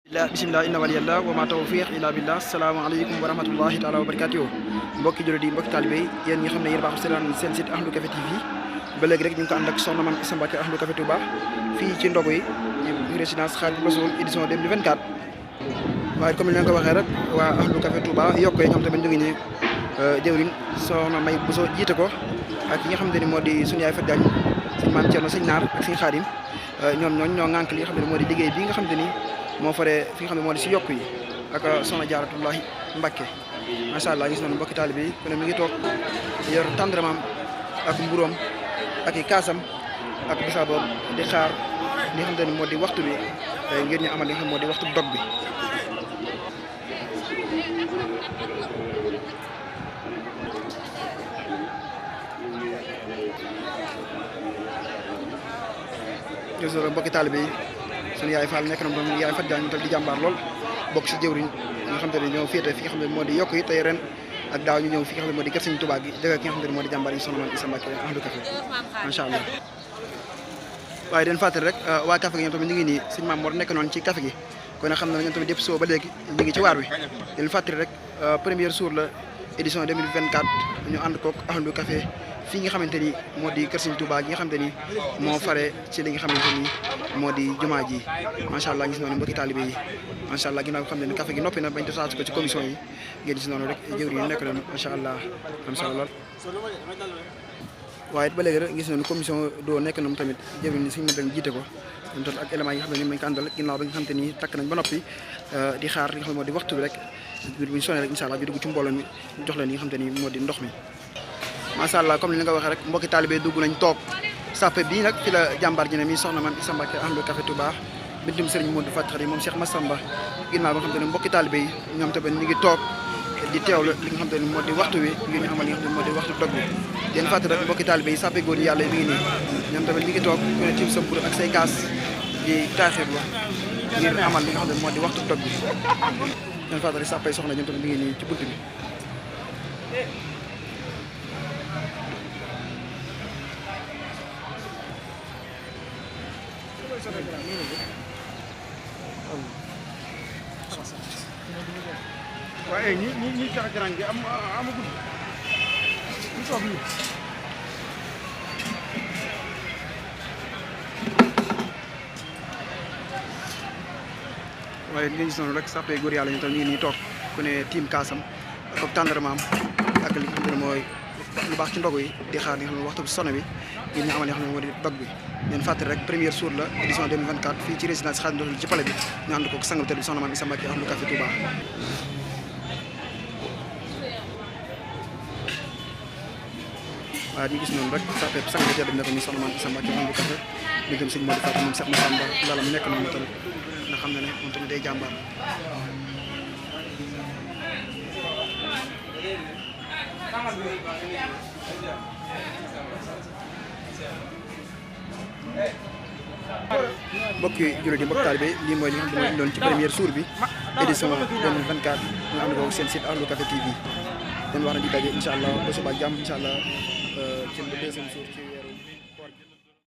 bismillah inna waliyallah wa ma tawfiq illa billah asalaamaaleykum wa rahmatullahi taala wa barakatuh mbokki jullit yi mbokki taalibe yi yéen ñi xam ne yéen baaxul seetaan seen site Ahlu Café TV ba léegi rek ñu ngi ko ànd ak soxna Mame Issa Mbacké Ahlu Café Touba fii ci ndogu yi résidence Khadimou Rassoul édition 2024 waaye comme ni leen ko waxee rek waa Ahlu Café Touba yokk yi ñoom tamit ñu ngi ne jëwriñ soxna May Bousso jiite ko ak ki nga xamante ni moo di suñu yaay Fatou Diagne sëñ Maam Thierno sëñ Naar ak sëñ Khadim ñoom ñoo ŋànk li nga xam ne moo di liggéey bi nga xamante ni moo faree fi nga xam ne moo di si yokk yi ak soxna Jaaratullahi Mbacké macha allah gis nañu mbokki taalibe yi ku ne mi ngi toog yor tendrement ak mburoom ak i kaasam ak bisaaboom di xaar li nga xamante ni moo di waxtu bi ngir ñu amal li nga xam moo di waxtu dog bi. gis nañu mbokki taalibe yi sunu yaay Fall nekk na moom yaay Fatou Diagne tam di jàmbaar lool bokk si jëwriñ nga xam te ne ñoo féete fi nga xam ne moo di yokk yi tey ren ak daaw ñu ñëw fi nga xam ne moo di kër Sëñ Tuubaa gi jëge ki nga xam ne moo di jàmbaar yi soxna Mame Issa Mbacké Ahlu Café macha allah. waaye den fàttali rek waa café gi ñoom tamit ñu ngi nii sëñ Maam Mor nekk noonu ci café gi kon xam na ñoom tamit yëpp soo ba léegi ñu ngi ci waar wi den fàttali rek première jour la édition 2024 ñu ànd kook Ahlu Café fii nga xamante ni moo di kër Sëñ Tuubaa gi nga xamante ni moo fare ci li nga xamante ni moo di jumaa ji macha allah gis noonu mbokki taalibe yi macha allah ginnaaw xam ne café gi noppi na bañ tasaatu ko ci commission yi ngeen gis noonu rek jëwri yi nekk noonu macha allah am solo lool. waaye it ba léegi rek gis nañu commission doo nekk na tamit jëwri ni suñu mënta jiite ko ñoom tamit ak éléments yi nga xam ne ni mañ ko àndal ginnaaw ba nga xamante ni takk nañ ba noppi di xaar li nga xam ne moo di waxtu bi rek buñ sonné rek incha allah bi dugg ci mbooloo mi jox leen li nga xamante ni moo di ndox mi macha allah comme ni nga waxee rek mbokki taalibe dugg nañ toog sappe bii nag fi la jàmbaar ji ne mi soxna Mame Issa Mbacké Ahlu Café Touba bintum Serigne Modou Faty Khary moom Cheikh Massamba ginnaaw ba nga xam te ne mbokki taalibe yi ñoom tamit ñu ngi toog di teewlu li nga xam te ne moo di waxtu wi ngir ñu amal li nga xam ne moo di waxtu dog bi den fàtte rek mbokki taalibe yi sappe góor yàlla yi mi ngi nii ñoom tamit ñu ngi toog ku ne tim sa mburu ak say kaas di taaxirlu ngir amal li nga xam ne moo di waxtu dog bi den fàtte rek sappe soxna ñoom tamit mi ngi nii ci bunt bi. waaye ñi tax grand gi amagul ñu toog nii waaye nga gis noonu rek sappe góor yàlla ñu tam ñu ngi nii toog ku ne tiim kaasam ak tendrement ak li nga xam ne mooy lu baax ci ndogu yi di xaar li nga xam ne waxtu bi sonné bi ngir ñu amal li nga xam ne moo di dog bi leen fàttali rek première jour la édition 2024 fii ci résidence Khadimou Rassoul ci palais bi ñu ànd ko sangal bi soxna Mame Issa Mbacké Ahlu Café Touba. waaw ñu gis noonu rek sappe sangal bi ne ko ni soxna Mame Issa Mbacké Ahlu Café ñu jëm sëñ Modou Faty moom Cheikh Massamba lala mu nekk noonu moo tamit nga xam ne moom tamit day jàmbaar. mbokki jullit yi mbokk taalibe lii mooy li nga xam ne doon ci première jour bi édition 2024 ñu ànd ko seen site Ahlu Café TV den wax na di daje incha allah ba suba jàmm incha allah ci deuxième jour ci